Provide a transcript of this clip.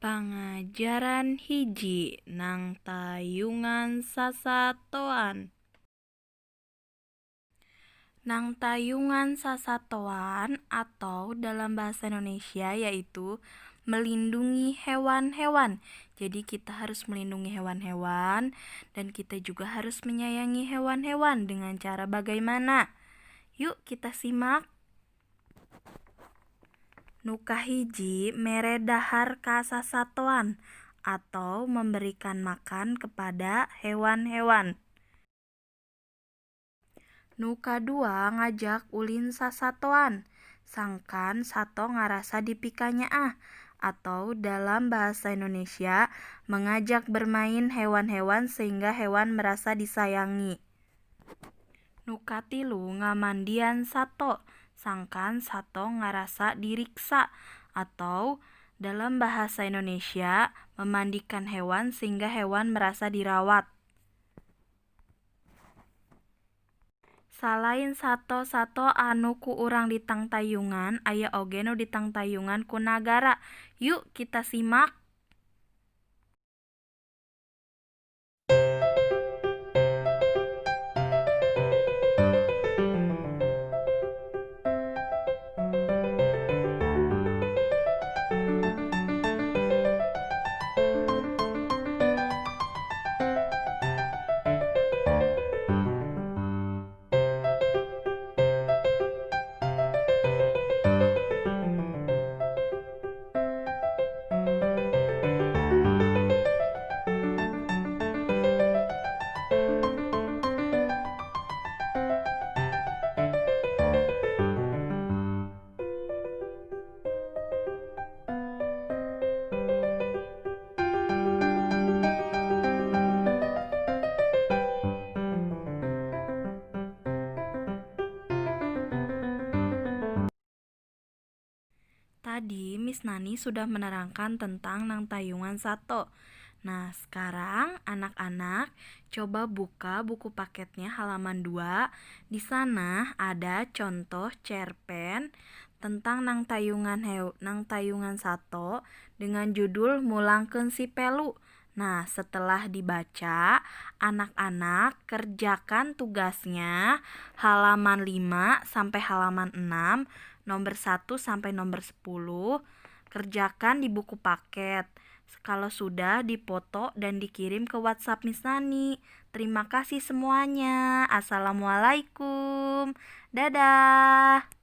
Pangajaran hiji nangtayungan sasatoan. Nangtayungan sasatoan atau dalam bahasa Indonesia yaitu melindungi hewan-hewan. Jadi kita harus melindungi hewan-hewan dan kita juga harus menyayangi hewan-hewan dengan cara bagaimana? Yuk kita simak. Nu kahiji mere dahar ka sasatoan atau memberikan makan kepada hewan-hewan. Nu kadua ngajak ulin sasatoan sangkan sato ngarasa dipikanyaah atau dalam bahasa Indonesia mengajak bermain hewan-hewan sehingga hewan merasa disayangi. Nu katilu ngamandian sato sangkan sato ngarasa diriksa atau dalam bahasa Indonesia memandikan hewan sehingga hewan merasa dirawat. Salain sato-sato anu ku urang ditangtayungan, aya oge nu ditangtayungan ku nagara. Yuk kita simak. Tadi Miss Nani sudah menerangkan tentang nangtayungan sato. Nah, sekarang anak-anak coba buka buku paketnya halaman 2. Di sana ada contoh cerpen tentang nangtayungan sato dengan judul Mulangkeun Si Pelu. Nah, setelah dibaca, anak-anak kerjakan tugasnya halaman 5 sampai halaman 6, nomor 1 sampai nomor 10, kerjakan di buku paket. Kalau sudah, dipoto dan dikirim ke WhatsApp Miss Nani. Terima kasih semuanya. Assalamualaikum. Dadah.